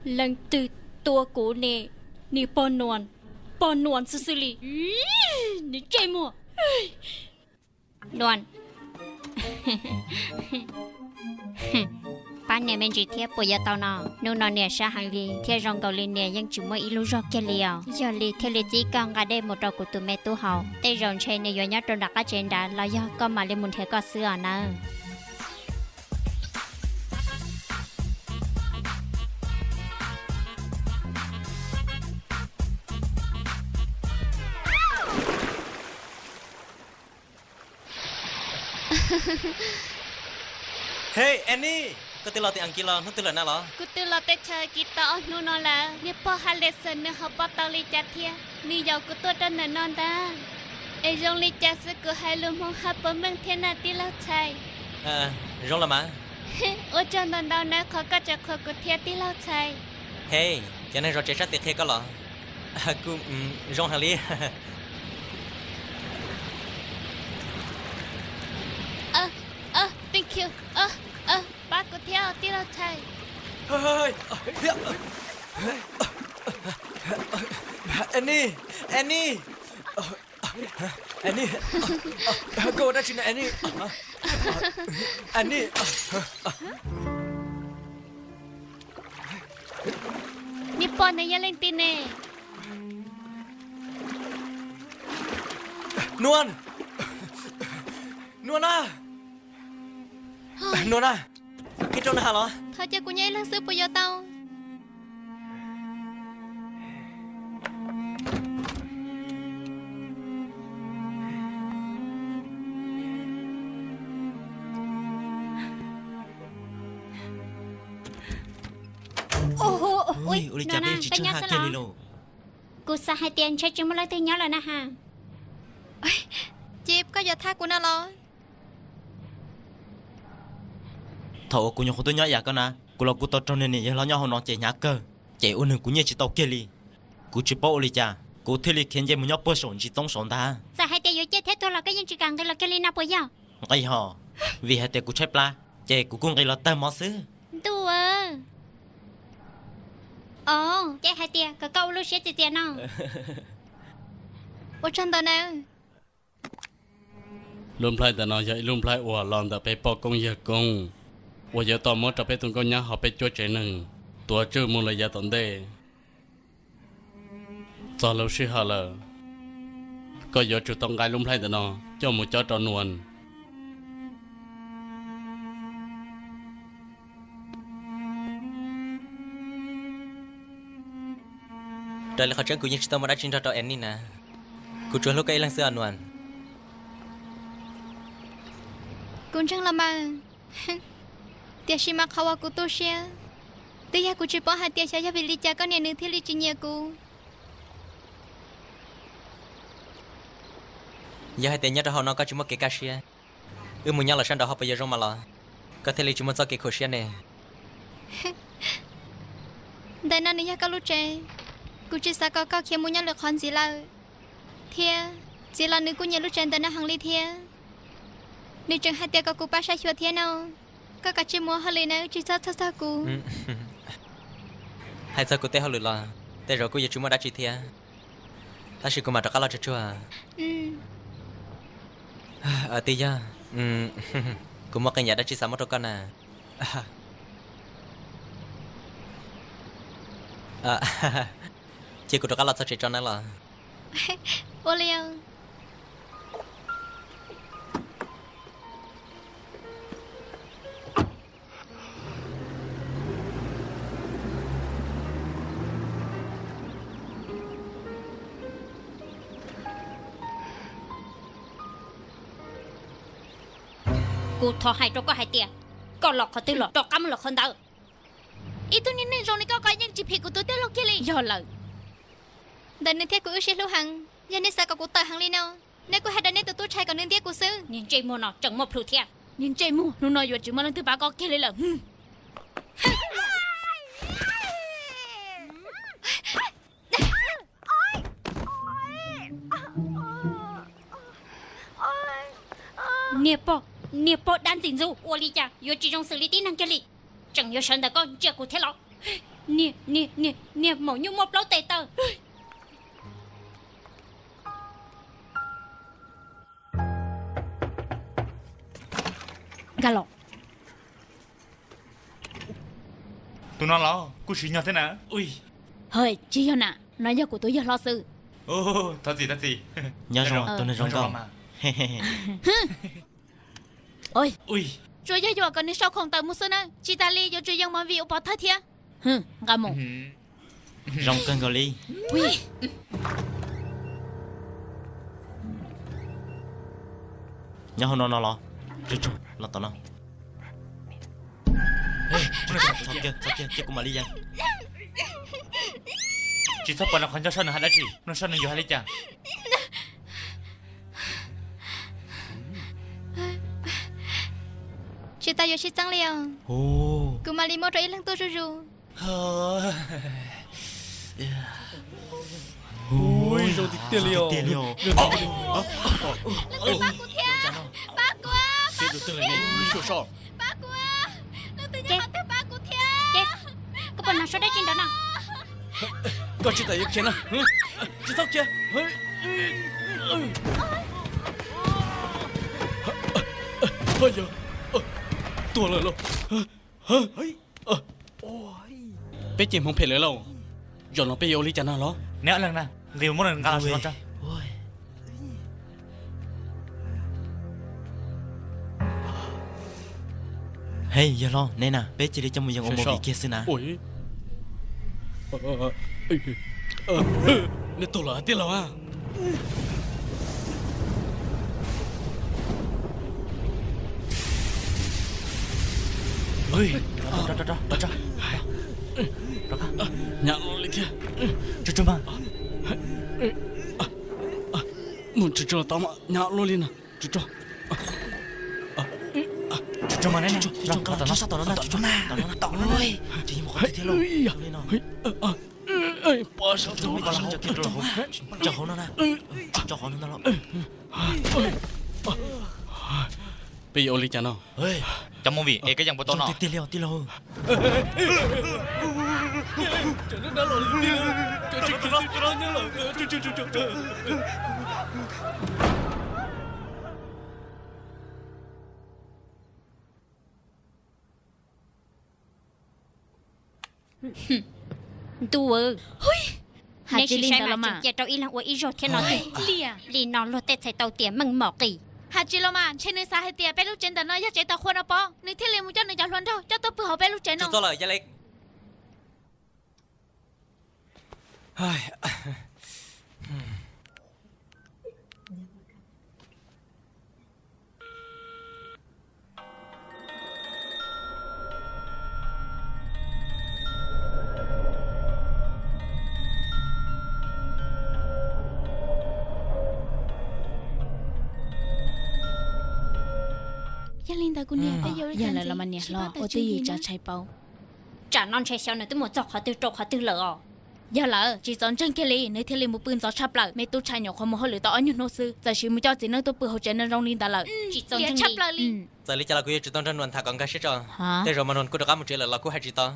Leej twg tua kuv ne? Niag pog Nuas, pog Nuas xwb xwb li. Niag ntsej muag. Nuas, pab niam me ntsis thiab puas yuav tau no? Hnub no niam sab heev li thiab zoo nkaus li niam yeej tsis muaj ib lub zog kiag li os. Yog li thiaj li txib koj nqa dej mus rau kuv tus me tub haus. Tej zaum ntshe nws yuav nyob rau nram qab tsev nrad los yog koj mam li mus nrhiav koj xwb os nawb. He, Annie, koj twb los tim Askiv los hnub twg lawm na los? Kuv twb los teb chaws Askiv tau ob hnub no lawm. Niag pog Halison nws ho pom tau li cas thiab? Nws yaum kuv tuaj rau ntawm no ntag. Es zoo li cas xwb kuv hais lus Hmoob haj puas meej thiab na tij laug ntxhais? Zoo los mas. Ua tsaug ntau ntau nawb qhov koj tseem qhuas kuv thiab tij laug ntxhais. He, cov neeg zov tsev sab tid qhia koj los? Kuj zoo heev li. Thank you. Pab kuv thiab tij laug ntxhais. Annie, Annie, Annie, koj ua dab tsi na Annie? Annie. Niag pog ntawd yog leej twg ne? Nuas, Nuas na, Nuas na, koj rau na los? Thov cia kuv nyob ib leeg xwb puas yuav tau? Ua li cas peb tsis tshee haj kiag li lauj? Kuv xav hais tias ntshe tsis muaj leej twg nyob lawm na has. Ces koj yuav thab kuv no los? Thaum uas kuv nyuam qhuav tuaj nyob ib yam koj na, kuv los kuj tau raug niag niam yawg hlob nyob hauv no ces hnyav kawg, ces ua nws kuv nyiaj tsis tau kiag li. Kuv tsis paub ua li cas, kuv thiaj li khiav nce mus nyob puag saum ntsis txoob saud ntag. Txawm hais tias yuav ciaj thiab tuag los koj yeej tsis kam nqis los kiag li no puas yog? Nqis hos, vim hais tias kuv tshaib plab, ces kuv kuj nqis los tawg mov xwb. Ntuj, ces hais tias kom koj ua lub siab txias txias no. Ua tsaug ntau nawb. Lub nplhaib ntawm no yog ib lub nplhaib uas los ntawm peb poj koob yawg koob uas yuav tau muab rau peb tus nkauj nyab hauv peb cuab tsev neeg tuav tswj mus lawm yav tom ntej. Txog lub sij hawm lawm, koj yuav tsum tau nqa lub nplhaib ntawm no coj mus cob rau Nuas. Raws li qhov tseeb kuv yeej tsis tau muaj dab tsi nrog rau Annie na. Kuv tsuas hlub koj ib leeg xwb os Nuas. Kuv ntseeg los mas. Tiam sis mas qhov uas kuv tu siab twb yog kuv tsis paub hais tias xyov yog vim li cas koj niam nws thiaj li tsis nyiam kuv. Yog hais tias nyob rau hauv no koj tsis muaj kev kaj siab, wb mus nyob lawm sab nraud ho puas yuav zoo mas los? Koj thiaj li tsis muaj txoj kev khuv siab ne. Ntawm no nws yog koj lub tsev, kuv tsis xav kom koj khiav mus nyob lwm qhov ntxiv lawm. Thiab txiv los nws kuj nyiam lub tsev ntawm no heev li thiab. Nws tseem hais tias kom kuv pab saib xyuas thiab no. Koj kav tsij mus ua hauj lwm na, tsis txhob txhawj txog kuv. Hais txog kuv tej hauj lwm los tej zaum kuj yuav tsis muaj dab tsi thiab, tab sis kuv mam rov qab los tsuag tsuag. Twb yog, kuv muaj qee yam dab tsi xav muab rau koj na. Cia kuv rov qab los txog tsev tso nawb los. Ua li os. Kuv thov hais rau koj hais tias, koj los qhov twg los rov qab mus lawm qhov ntawd. Ib tug niag neeg zoo li koj ko yeej tsis phim kuv tus tij laug kiag li. Yog lawm. Ntawm nws thiab kuv wb sib hlub heev, yog nej xav kom kuv tawm heev li no, nej kuj hais rau nej tus tub ntxhais kom nws ntiab kuv xwb. Niag ntsej muag no tseem muaj plhus thiab. Niag ntsej muag, hnub no yuav tsis muaj leej twg pab koj kiag li lawm. Niag pog, niag pog dab ntxim ntxub, ua li cas yuav tsis zoo xws li tib neeg kiag li. Tseem yuav sawv ntawm koj ntsia kuv thiab los? Niag, niag, niag, niag maum nyuj muaj plaub tes taw. Nkag los. Tus no los kuj siv nyog thiab na. Hawj, tsis yog na, no yog kuv tus yawg hlob xwb. Thov txim, thov txim. Nyob zoo, tus neeg zoo nkauj. Tsuas yog yuam kom nws sau khoom tawm mus xwb na, tsis tas li yuav tsum yees movie ua pov thawj thiab. Nqa mus. Zoo kawg nkaus li. Nyob hauv no no los? Los tom no. Txhob kiag, txhob kiag, cia kuv mam li yees. Tsis txhob pom nws qhov ncauj, saib nws hais dab tsi, mloog saib nws yuav hais li cas. Tsis tau yuav sib txeeb li os. Kuv mam li muab rau ib leeg tuaj zuj zus. Zoo tiag tiag li os. Leej twg pab kuv thiab, pab kuv, pab kuv thiab, pab kuv, leej twg nyob qhov twg pab kuv thiab. Koj puas hnov suab dab tsi nrov no? Koj tsis tas yuav khiav na, tsis txhob khiav. Tuag lawm los? Peb ces hmoov phem lawm lauj. Zaum no peb yuav ua li cas no los? Neb ob leeg na, nqis mus muab nws nqa los tso. Hej, yawg hlob, neb na, peb cia li coj mus yees ua movie kiag xwb na. Neb tuag lawm tiag los? Hnyav luaj li thiab. Mus tso tso tod, hnyav luaj li no. Tso tso. Tso tso mas, neb tso tso, sab tom no na, tso tso na. Tom no na, tom no na. Tsis yog mus qhov twg thiab lauj. Li no. Pov saum no, tso kiag rau hauv, tso hauv no na. Tso qhov no ntag los. Peb yuav ua li cas no? Cov movie es koj yeem puas tau no? Tiag tiag li os tij laug. Ntuj, neb sim saib mas, tseem cia rau ib leeg ua ib zaug thiab no tiag. Li no luag tej txhais tau tias meej mom qis. Hais tsis los mas, ntshe nws xav hais tias peb lub tsev ntawm no yog tsev tau qhua no pob, nws thiaj li mus coj nws cov hluas nraug coj tuaj pw hauv peb lub tsev no. Yog li ntawd kuv niam, yog lawm los mas niam hlob, ua twj ywm tsav tshais paub. Tsam no ntshe xyov nws twb mus txog qhov twg rau qhov twg lawm os. Yog lawm, tsis txaus ntseeg kiag li, nws thiaj li mus pw ntxov tshaj plaws. Me tub tshaj nyuam qhuav mus hauj lwm tau ob nyuag hnub xwb, txawm sis mus coj txiv neeb tuaj pw hauv tsev neeg zoo li ntawd lawm. Tsis txaus ntseeg tshaj plaws li. Txawm li cas los kuv yuav tsum tau nrog Nuam tham kom nkag siab tso. Tej zaum mas Nuam kuj rov qab mus tsev lawm los kuj hais tsis tau.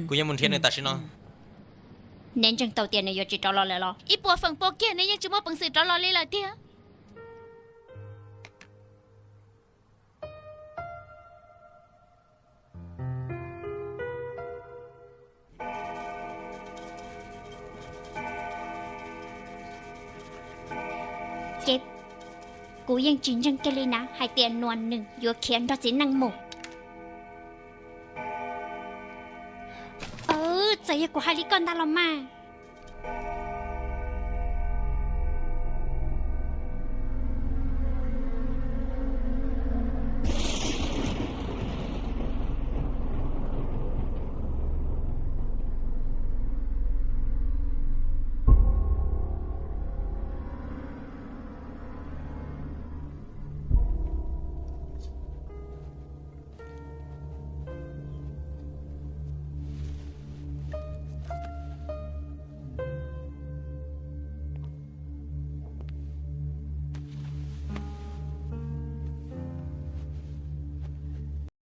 Kuv yuav mus nrhiav nws tam sim no. Neb ntseeg tau tias nws yuav tsis rov los lawm los? Ib puas feem pua kiag nws yeej tsis muaj peev xwm rov los li lawm tiag. Ces kuv yeej tsis ntseeg kiag li na hais tias Nuam nws yuav khiav nrog txiv neej mus. Txawm yog kuv hais li koj ntag los mas.